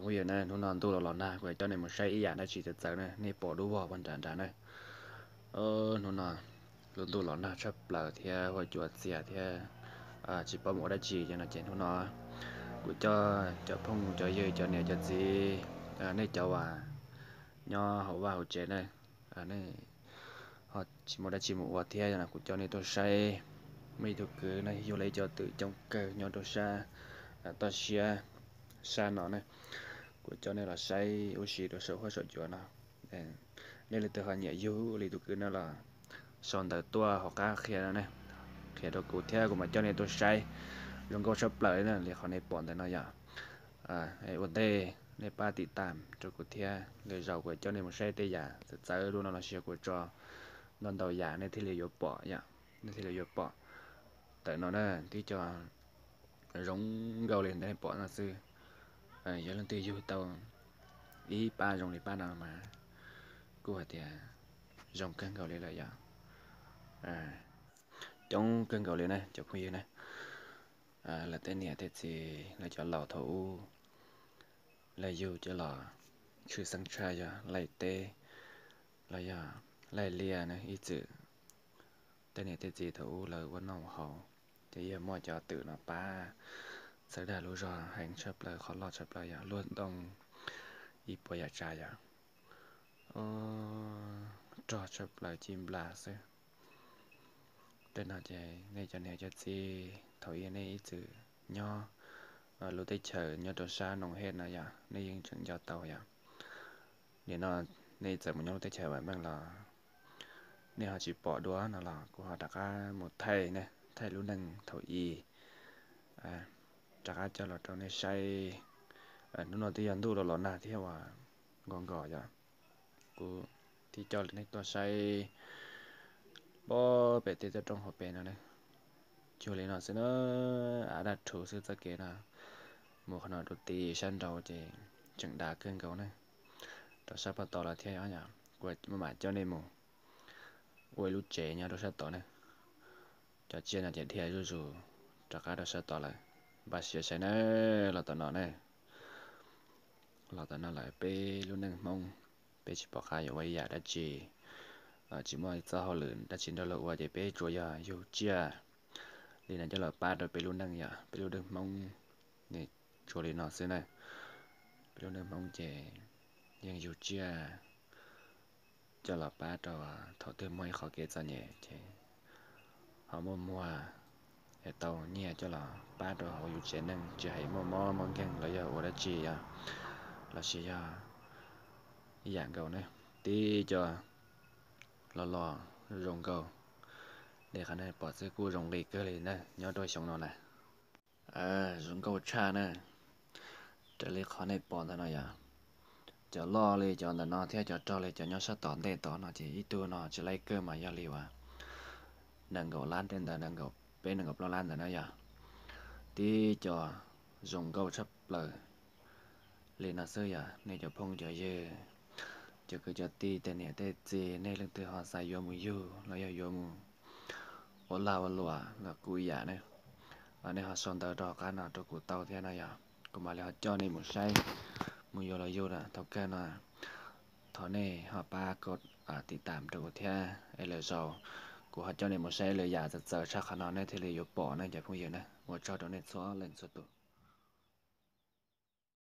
Phooj ywg na, hnub no ntuj los los nag, kuv coj nej mus saib ib yam dab tsi txawv txawv na, nej pom dub vog puag nram nrad na. Hnub no lub ntuj los nag tshaj plaws thiab huab cua txias thiab, tsis paub mus ua dab tsi ces no ces hnub no kuv coj cov phooj cov ywg cov niam cov txiv, nej cov uas nyob hauv vaj hauv tsev na, nej ho tsis muaj dab tsi mus ua thiab no kuv coj nej tuaj saib. Muaj ib tug kwv na yug lawm ib co twm coob kawg nyob rau sab toj siab sab no na. Kuv coj nej los saib ua si rau saum huab saum cua no. Nej leej twg ho nyiam yug li tus kwv no los sau ntawv tuaj hauv qab qhia no ne, qhia rau kuv thiab kuv mam coj nej tuaj saib. Zoo nkauj tshaj plaws li na, li qhov nej pom ntawm no yom. Ua ntej nej pab tiv tam rau kuv thiab, lwm zaus kuv coj nej mus saib tej yam txawv txawv dua no los sis kuv tso ntau ntau yam nej thiaj li yuav pom yom, nej thiaj li yuav pom. Ntawm no na, tib co zoo nkauj li ntawd nej pom no xwb. Yog leej twg yug tau ib pab zoo li pab no mas kuj hais tias zoo kawg nkaus li lawm yom. Coob kawg nkaus li na cov phooj ywg na. Lawv tej niam tej txiv lawv cov laus thaum ub, lawv yug coj los tshwj xeeb tshaj yog laij teb los yog laij liaj na ib txwm. Tej niam tej txiv thaum ub lawv ua noj ua haus ces yog muaj cov twm no pab txhawb dag lub zog heev tshaj plaws, qhov loj tshaj plaws yog luaj ntoo ib puas yam tsav yom. Rog tshaj plaws ci nplas xwb. Tej no ces nej cov niam cov txiv thaum ub nej ib txwm nyob lub teb chaws nyob rau sab Noom Hej no yom, nej yeej tseem nco tau yom. Nim no nej txawm mus nyob lub teb chaws vam meej los nej ho tsis pom dua no los kuv ho rov qab mus thaij ne, thaij lub neej thaum ub rov qab coj los rau nej saib. Hnub no twb yog ntuj los los nag thiab uas nkos nkos yom. Kuv thiaj coj nej tuaj saib pob pem tej toj roob hauv pes no ne. Cuag li no xwb na, av daj rhuv xwb txoj kev no. Mus qhov no rau tim sab nraud ces tseem dav kawg nkaus ne. Rau sab pem tod lawm thiab yom, kuv mam coj nej mus ua ib lub tsev nyob rau sab tod ne. Cov tsiaj no ces dhia zuj zus rov qab rau sab tod lawm. Npaj siab saib na, los tom no ne. Los tom no lawm peb lub neej Hmoob, peb tsis pom qab yuav ua ib yam dab tsi, tsis muaj txoj hauj lwm dab tsi nrog luag ua ces peb tsuas yog yug tsiaj li no coj los pab rau peb lub neej yom, peb lub neej Hmoob. Tsuas li no xwb na, peb lub neej Hmoob ces yeej yug tsiaj coj los pab rau thaum twg muaj ib qho kev txom nyem ces ho muaj muag es tau nyiaj coj los pab rau hauv yus tsev neeg, tsis hais muaj mob muaj nkeeg los yog ua dab tsi yom, los sis yog ib yam nkaus ne. Tib co los los zoo nkauj li qhov nej pom xwb kuj zoo nqi kawg li na nyob rau xyoo no na. Zoo nkauj tshaj na. Raws li qhov nej pom ntawm no yom, cov loj li cov ntawm no thiab cov rog li cov nyob sab tom ntej tod no ces ib tug no tsis laib kawg mas yog li uas nees nkaum lab tej ntawd, nees nkaum peb nees nkaum plaub lab ntawd na yom. Tib co zoo nkauj tshaj plaws li no xwb yom, nej cov phooj cov ywg, cov kwv cov tij tej niam tej txiv, nej leej twg ho xav yuav mus yug los yog yuav mus ua lag ua luam los kuj ib yam ne. Nej ho sau ntawv rau qab no rau kuv tau thiab no yom, kuv mam li ho coj nej mus saib, mus yuav los yug na. Thaum kawg no thov nej ho pab kov tiv tam rau kuv thiab es lwm zaus kuv ho coj nej mus saib lwm yam txawv txawv tshaj qhov no nej thiaj li yuav pom na cov phooj ywg na. Ua tsaug rau nej txhua leej txhua tus.